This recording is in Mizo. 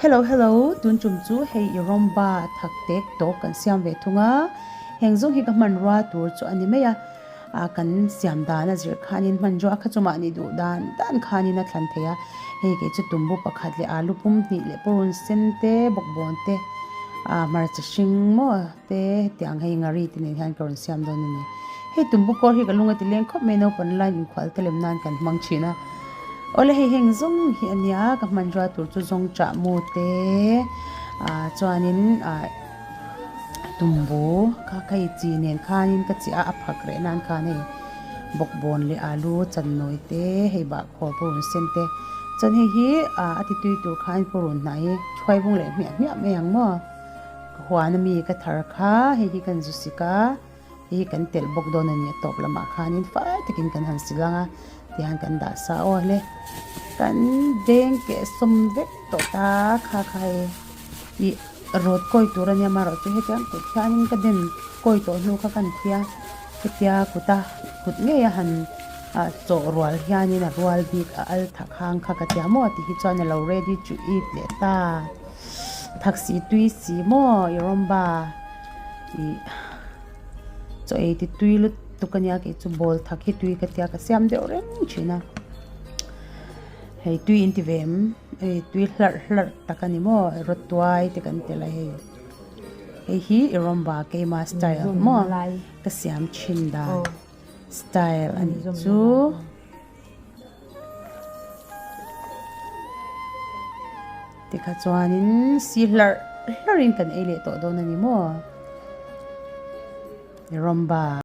Hello hello tun tum chu hei i rawmba thak tek tawk kan siam ve thung a, heng zawng hi ka hmanrua tur chu a ni mai a, ah kan siam dan a zir khanin hmanrua kha chu mahni duh dan dan khanin a thlan thei a, hei kei chu tumbu pakhat leh alu pum hnih leh purun sen te bawkbawn te ah hmarcha hring maw te hetiang hei ngari te nen hian ka rawn siam dawn a ni. Hei tumbu kawr hi ka lung a ti leng khawp mai naupang laiin inkhual te lem nan kan hmang thin a. Awle hei heng zawng hi a nia ka hmanrua tur chu zawng chah mu te ah chuanin ah tumbu kha hei chi nen khanin ka chiah a a phak reh nan khan hei bawkbawn leh alu channawi te hei bahkhawr purun sen te chuan hei hi ah a ti tui tur khan purun hnah hi thuai bung leh hmiah hmiah mai ang maw ka huan ami ka thar kha hei hi kan zu sik a. Hei hi kan telh bawk dawn a ni a tawp lamah khanin fai takin kan han sil ang a tihian kan dah sa aw le kan beng keh sawm vek tawh ta kha kha hei ih rawt kawi tur a nia amaherawhchu hetiang kut hianin ka den kawi tawh hnu kha kan thia hetia kuta kut ngei a han ah chawh rual hianin a rual bik a al thak hang kha ka tia maw tih hi chuan a lo ready to eat leh ta thak si tui si maw i rawmba. Ih chaw ei ti tui lutuk ania kei chu ball thak hi tui ka tia ka siam deuh reng thin a hei tui in ti ve em hei tui hlarh hlarh tak a ni maw rawtuai te kan tel a hei hei hi i rawmba keima style maw ka siam thin dan style a nih chu. Tikha chuanin si hlarh hlarhin kan ei leh tawh dawn a ni maw? Rawmba.